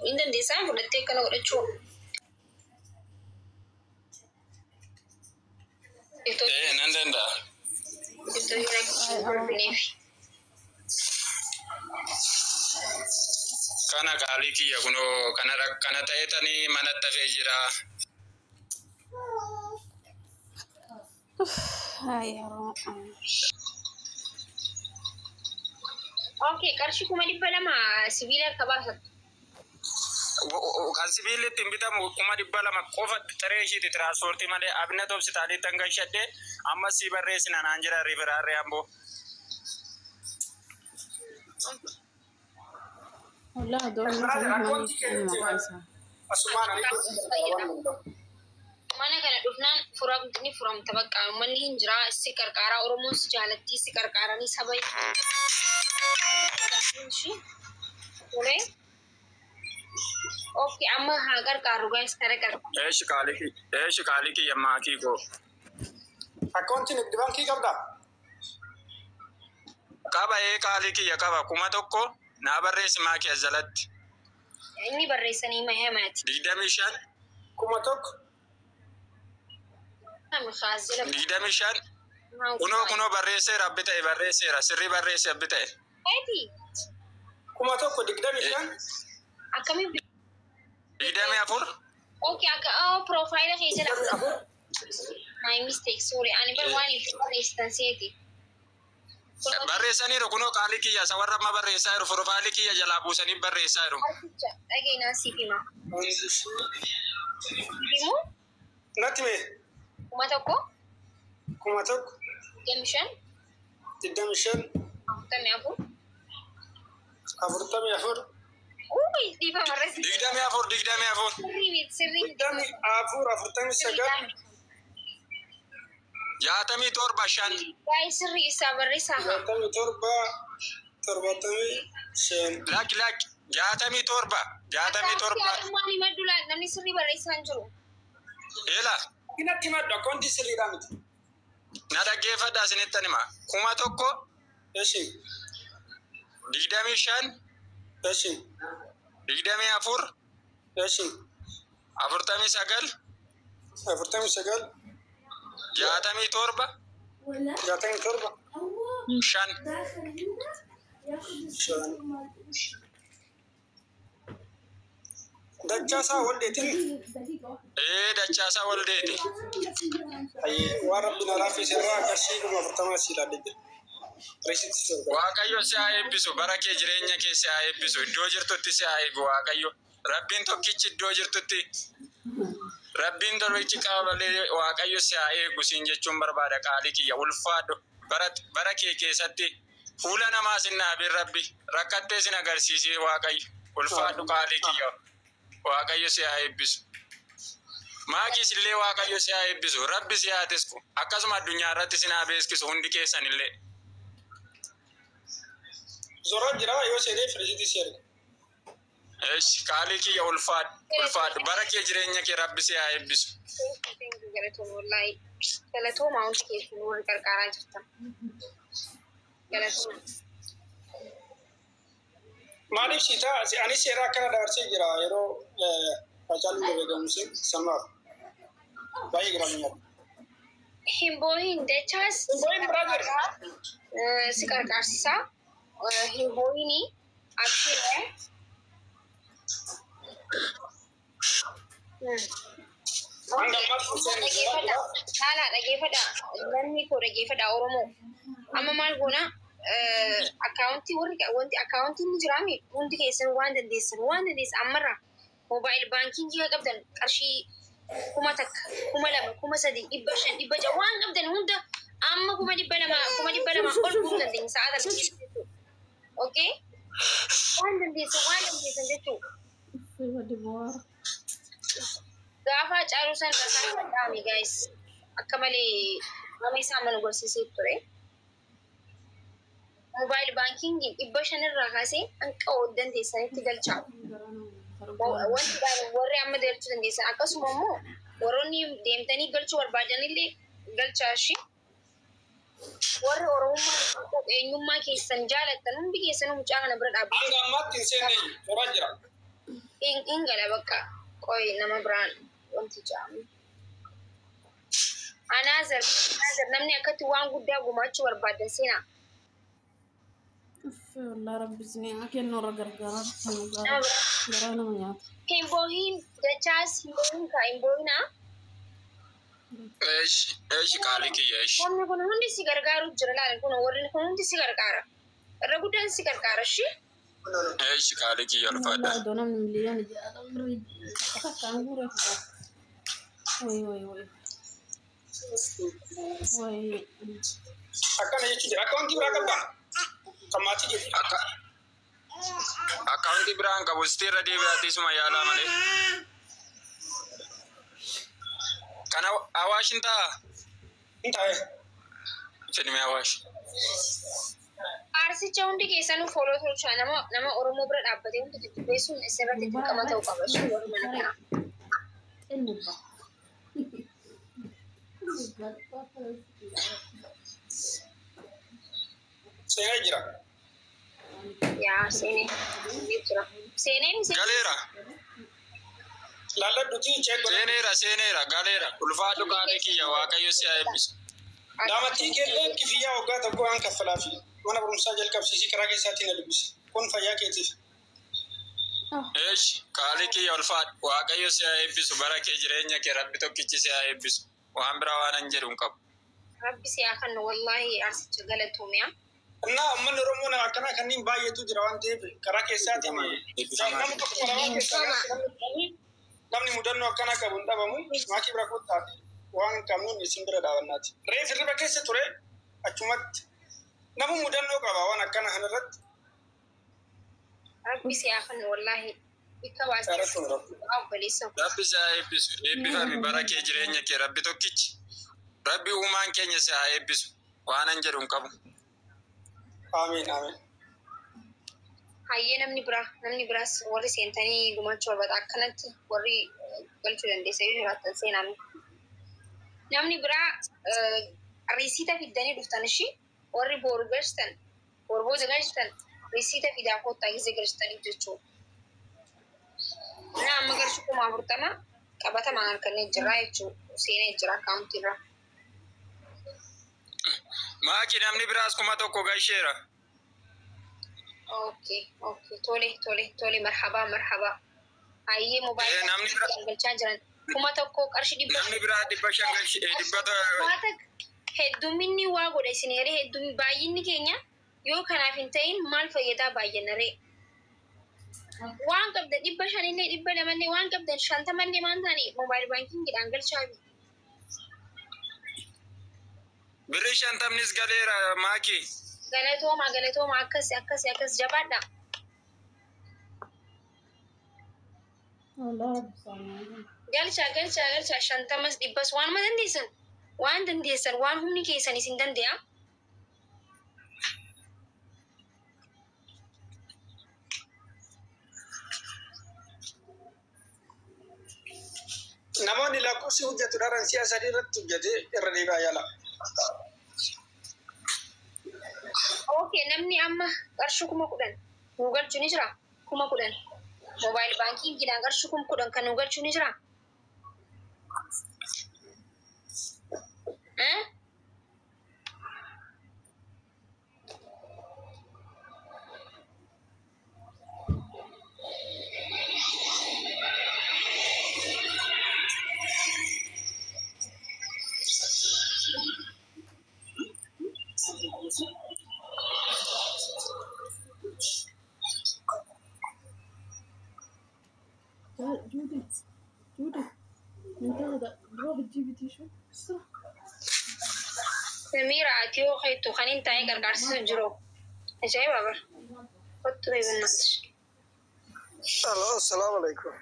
Hin dandeessaa fudhattee akkana godhachuu. Ee, nan danda'a. Kana qaalii kiyya kunoo kana kana ta'etanii manatti hafee jira. Okay, qarshii 200,000 sibiila akka baasattu. Kan sibiilli ittiin bitamu 200,000 qofa xiree ishiiti tiraanspoortii malee Abinat hospitaalitti hanga ishadhe amma sii barreessina naan jira riferaarree amboo. Mana kana dhufnaan furamti ni furamta bakka uummanni hin jira si qarqaaraa Oromoon si jaalatti si qarqaaranii saba. Tolee. Okay, amma haa qarqaaru guys kara qarqaaru. Eeshi qaalii kiyya eeshi qaalii kiyya maakii koo. Akkaawuntii nigdi baankii qabdaa? Qaba ee qaalii kiyya qaba 1000 naa barreessi maakii as jalatti. Inni barreessanii mahamaati. 25 1000. 25 kunoo kunoo barreesseera abbi ta'e barreesseera sirrii barreesse abbi ta'e. Eeti 1000 25. akkamiin 24 Okay, akka oh profaayila keessa dha. My mistake, sorry. Ani bar waan itti barreessitan seeti. Barreessaniiru kunoo qaalii kiyya isa warra amma barreessaa jiru profaayilii kiyya jalaa buusanii barreessaa jiru. Dhageenyaa siif hima. Himu Natti mee 1000 1000 25 25 44 44 Uy, dhiifama barreessi. 24 24 Sirrii miti, sirrii miti. 24 49 67 5 Waa'ee sirrii isaa barreessaa haa. 67 75. Lakki lakki 67 67 Akkaawuntii himadhu laal namni sirrii barreessaa hin jiru. Eela Natti himadhu akkaawuntii sirriidhaa miti. na dhaggeeffadhaa isinittan hima 1000 Eshi 25 eshi 24 eshi 49 49 67 67 5 5. Dachaasaa Waldeetiin. Ee Dachaasaa Waldeeti. Waan rabbi na laaffise irraa qarshii 40,000 si ilaalle jira. Reesitti si erga. Waaqayyo si haa eebbisu bara kee jireenya kee si haa eebbisu iddoo jirtutti si haa eegu Waaqayyo. Rabbiin tokkichi iddoo jirtutti Rabbiin tokkichi qabalee Waaqayyo si haa eegu siin jechuun barbaada qaalii kiyya ulfaadhu bara bara kee keessatti fuula namaa sin dhaabin Rabbi rakkattee sin agarsiisee Waaqayyo ulfaadhu qaalii kiyya Waaqayyo si haa eebbisu. Maakiis illee Waaqayyo si haa eebbisu Rabbi si haa tisku akkasuma addunyaa irratti sin haa beeskisu hundi keessan illee. Zoraa jira yoo seenee reesitti si erga. Eesh qaalii kiyya ulfaadhu ulfaadhu bara kee jireenya kee Rabbi si haa eebbisu. Galatooma wallaahi. Galatooma hundi keessan warri qarqaaraa jirtan. Galatooma. Maaliif si ta'a? Anis seera akkana dabarsee jira yeroo Hacaaluu wareegamu sanaaf. Baay'ee garaa nyaata. Hin boohin dachaas. Hin boohin brother. Si qarqaarsisaa. Hin boohini abshee. Hanga ammaatti hin seenne. Dhageeffadha. Haala dhageeffadha. Lammii koo dhageeffadha Oromoo. Amma maal goona? Akkaawuntii warri wanti akkaawuntiin ni jiraame hundi keessan waan dandeessan waan dandeessan ammarraa mobile baankingii haa qabdan qarshii 1000 2000 3000 500 600 waan qabdan hunda amma 200,000 200,000 ol guutuu dandeenya sa'a kana keessatti. Okay? Waan dandeessan waan dandeessan jechuudha. Gaafa Hacaaluu san rasaa dhaame guys akka malee nama isaa mana gorsiisee ture. Mobile baankingii 500 irraa kaasee hanqa ol dandeessanitti galchaa. Wanti warri amma galchuu dandeessan akkasuma immoo warroonni deemtanii galchuu barbaadanillee galchaa ishee. Warri Oromummaa eenyummaa keessan jaalattan hundi keessanuu mucaa kana bira dhaabbatu. Hanga ammaatti hin seenne zoraa jira. Hin gala bakka qoy nama biraan wanti jedhamu. Anaazar namni akkatti waan guddaa gumaachuu barbaadan seenaa. Uffee wallaa rabbi isinii haa kennu irra gargaaraa garaa nama nyaata. Hin boohin dachaas hin boohin kaa hin boohinaa. Eesh eesh qaalii kiyya eesh. Namni kun hundi si gargaaru jira laala kun warri kun hundi si gargaara. Irra guddaan si gargaara shi. Eesh qaalii kiyya ulfaadha. Wallaa iddoo namni miliyoona ja'a birrii takkaan guuree fuudha. Wayi wayi wayi. Wayi. Akkana jechuun jira. Akkaawuntii biraa qabdaa? Kan maatii keetii. Akkaawuntii biraa hin qabu sitti irra deebi'aatee suma yaalaa malee. Kana Awaash hin ta'a? Hin taa'e. Fidhime Awaash. Aarsicha hundi keessanuu fooloo tolchaa nama Oromoo bira dhaabbatee hundi jajjabeessuun isirratti dirqama ta'uu qaba. Ishee warri mana kanaa. Xinni Seenaa jira. Yaa seenee jira. Seeneen Galeera. Laalladhuuti check godha. Seeneera seeneera galeera. Ulfaadhu qaalii kiyya Waaqayyo si haa eebbisu. Daamattii keellee kifiyyaa waggaa tokko waan kaffalaa fi mana barumsaa jalqabsiisii karaa keessaatiin na dubbise. Kun fayyaa keetiif. Eesh qaalii kiyya ulfaadhu Waaqayyo si haa eebbisu bara kee jireenya kee Rabbi tokkichi si haa eebbisu. Waan biraa waan an jedhu hin qabu. Rabbi si haa kennu wallaahi aarsicha galatoomia. Innaa uummanni Oromoo nama akkanaa kanneen baay'eetu jira waan ta'eef karaa keessaatiin namni tokko karaa keessaa namni mudannoo akkanaa qabu hin dhabamu maakii bira kottaati waan hin qabnuun isin bira dhaabannaati. Reef hirriba keessa ture achumatti nama mudannoo qaba waan akkana kanarratti. Rabbi si haa kennu wallaahi. Bikka baasee obboleessa. Rabbi si haa eebbisu. Eebbifami bara kee jireenya kee Rabbi tokkichi. Rabbi uumaan keenya si haa eebbisu. Waan an jedhu hin qabu. Amiin amiin. Hayyee namni biraa namni biraas warri seentanii gumaachuu barbaada akkanatti warri galchuu dandeessa yoo jiraattan seenaa. Namni biraa riisiita fiddanii dhuftan ishii warri boru galchitan boru booda galchitan riisiita fidaa kottaa gisee galchitaniif jechuudha. Na amma galchu 40,000 qabatamaan harkannee jira jechuudha seenee jira akkaawuntii irra. Maaki namni biraas 1,000 galcheera. Okay, okay. Tole, tole, tole. Marhaba, marhaba. Hayyee moobaayilii Namni bira- galchaa jiran. 1,000 qarshii 500. Namni biraa 500 galchee dhibba Hedduminni waa godha isin yeree heddummi baay'inni keenya yoo kanaaf hin ta'in maal fayyadaa baay'annaree? Waan qabdan 500 illee 200 illee waan qabdan 50 illee maan taane moobaayil baankiingiidhaan galchaa. Birri 50nis galeera maaki. Galatooma galatooma akkas akkas akkas jabaadha. Wallaa rabbi isaa. Galchaa galchaa galchaa 50s 100s waanuma dandeessan waan dandeessan waan humni keessan isin dande'a. Namoonni lakkoofsi hojjetu dharan si'a sadii irratti hojjetee irra deebi'aa yaala. Okay, namni amma qarshii 10,000 nuu galchuu ni jira. 10,000 moobaayil baankiingiidhaan qarshii 10,000 kan nuu galchuu ni jira. Eh? جودي جودي انت هذا روح تجيبي تيشو صح. Samiira ati yoo keettu kan hin taa'ee gargaarsisu jiru. Ajaa'iba bara. Kottu beekannaati. Alo, assalamu alaikum.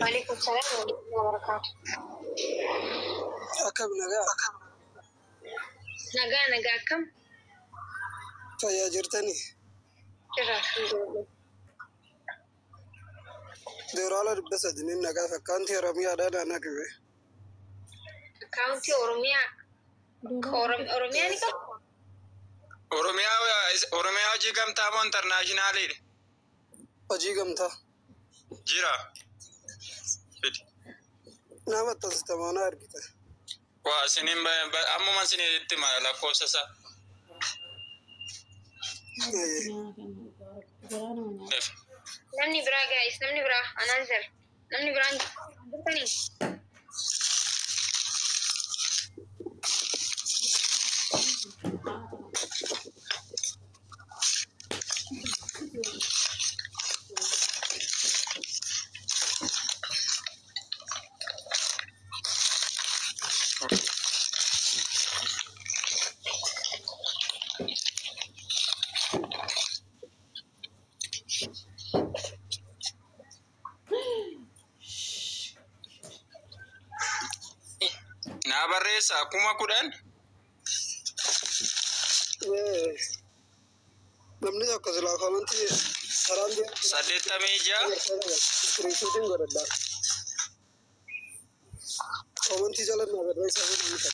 Waalaikum salaam wa rahmatullahi wa barakaatu. Akkam nagaa? Nagaa nagaa akkam? Fayyaa jirtanii? Jirra alhamdulillah. Doolaara 300 nagaa akkaawuntii Oromiyaadhaan ana qabe. Akkaawuntii Oromiyaa Oromiyaa ni qabu? Oromiyaa Oromiyaa hojii gamtaa moo intarnaashinaaliidha? Hojii gamtaa. Jira. Fidi. Naa maxxansita maanaa argita. Waa isiniin ammuma isinitti hima lakkoofsa isaa. Garaa nama nyaata. Eef. Namni biraa guys, namni biraa another. Namni biraan jirtanii? Naa barreessaa 10,000. Namni tokko silaa koomantii karaan 86. Iskiriishuutiin godhadha. Koomantii jala naa barreessaa.